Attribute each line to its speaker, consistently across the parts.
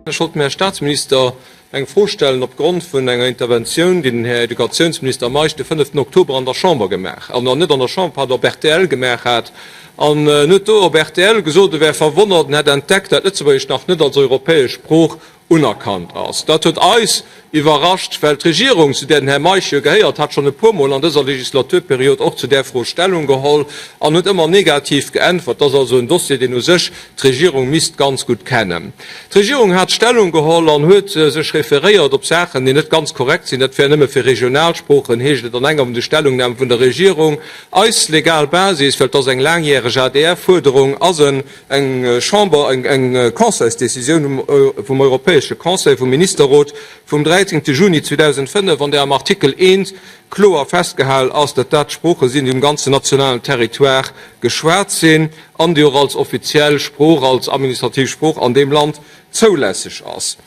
Speaker 1: Ech wollt dem Här Statsminister eng Fro stellen opgrond vun enger Interventioun, déi den Här Educatiounsminister Meisch de fënneften Oktober an der Chamber gemaach, an net an der Chamber, pardon, op rtl gemaach hat. An en huet do op rtl gesot, e wär verwonnert, en hätt entdeckt, dat Lëtzebuergesch nach net als europäesch Sprooch unerkannt ass. Dat huet eis iwwerrascht, well d'Regierung, zu där den Här Meisch jo gehéiert, hat schonn e puermol an dëser Legislaturperiod och zu där Fro Stellung geholl an huet ëmmer negativ geäntwert. Dat ass also en Dossier, deen u sech d'Regierung misst ganz gutt kennen. D'Regierung hat Stellung geholl an huet sech referéiert op Saachen, déi net ganz korrekt sinn. Dat wär nëmme fir Regionalsproochen, heescht et an enger vun de Stellungname vun der Regierung. Eis legal Basis, well et ass eng laangjäreg ADR-Fuerderung, ass en Eng Chamber, eng Conseilsdécisioun vum Europäesche Conseil, vum Ministerrot vum 13. Juni 2005, an där am Artikel I kloer festgehal ass, datt dat Sprooche sinn, déi um ganzen nationalen Territoire geschwat sinn an déi och als offiziell Sprooch, als administrativ Sprooch an deem Land zoulässeg ass.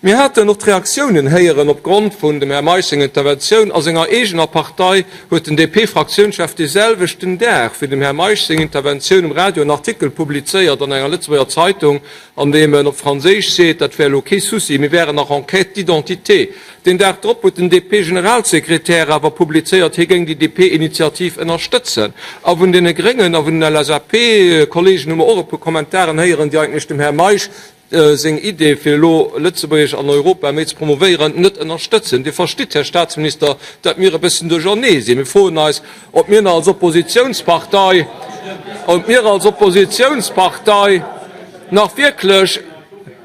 Speaker 1: Mir haten och d'Reaktiounen héieren opgrond vun dem Här Meisch senger Interventioun. A senger eegener Partei huet den DP-Fraktiounschef dee selwechten Dag wéi dem Här Meisch seng Interventioun um Radio en Artikel publizéiert an enger Lëtzebuerger Zeitung, an deem en op Franséisch seet, dat wär elo kee Souci, mir wären nach en quête d'identité. Deen Dag drop huet den DP-Generalsekretär awer publizéiert, hie géing déi DP-Initiativ ënnerstëtzen. A vun deene Gréngen a vun den LSAP-Kollegen hu mer och e puer Kommentaren héieren, déi eigentlech dem Här Meisch seng Idee, fir elo Lëtzebuergesch an Europa méi ze promovéieren, net ënnerstëtzen. Dir verstitt, Här Statsminister, datt mir e bëssen duerchernee sinn. Mir froen eis, ob mir nach als Oppositionspartei, ob mir als Oppositionspartei nach wierklech,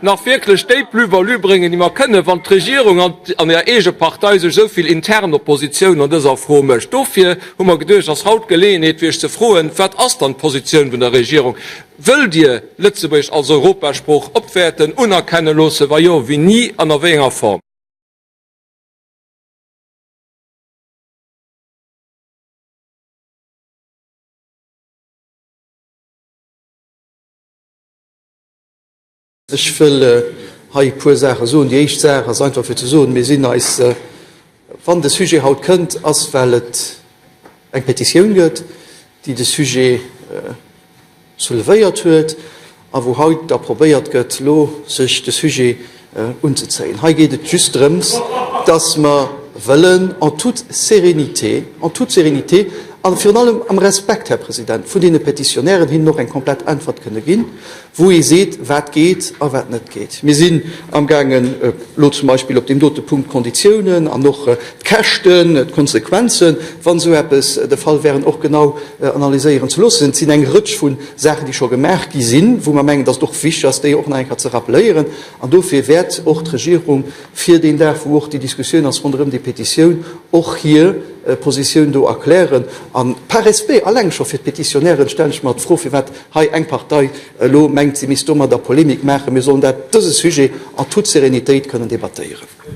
Speaker 1: nach wierklech déi Plus-value bréngen, déi mer kënnen, wann d'Regierung an an Är eege Partei sech esou vill intern Oppositioun an dëser Fro mécht. Dofir hu mer geduecht, ass haut d'Geleeënheet, fir Iech ze froen, Wat ass dann d'Positioun vun der Regierung? Wëllt Dir Lëtzebuergesch als Europasprooch opwäerten, unerkenne loossen? Wa jo, wéini an a wéi enger Form?
Speaker 2: Ech wëll hei e puer Saache soen. Déi éischt Saach ass einfach fir ze soen, mir sinn eis, wann de Sujet haut kënnt, ass well et eng Petitioun gëtt, déi de Sujet soulevéiert huet a wou haut da probéiert gëtt, elo sech de Sujet unzezéien. Hei geet et just drëms, dass mer wëllen en toute sérénité, en toute sérénité a virun allem am Respekt, Här President, vun deene Pétitionnairen hinnen och eng komplett Äntwert kënne ginn, wou ee seet, wat geet a wat net geet. Mir sinn amgaangen, elo zum Beispill op deem dote Punkt d'Konditiounen an och d'Käschten, d'Konsequenzen, wann esou eppes de Fall wären, och genau analyséieren ze loossen. Et sinn eng Rëtsch vu Saachen, déi scho gemaach gi sinn, wou mer mengen, dass et och wichteg ass, déi och nach eng Kéier ze rappeléieren. An dofir wäert och d'Regierung fir deen Dag, wou och déi Diskussioun ass ronderëm déi Petitioun, och hir Positioun do erklären. A par respect alleng scho fir d'Petitionnairen stellen ech mer d'Fro, firwat hei eng Partei elo mengt, si misst domadder Polemik maachen. Mir sollen dat, dëse Sujet en toute sérénitéit kënnen debattéieren.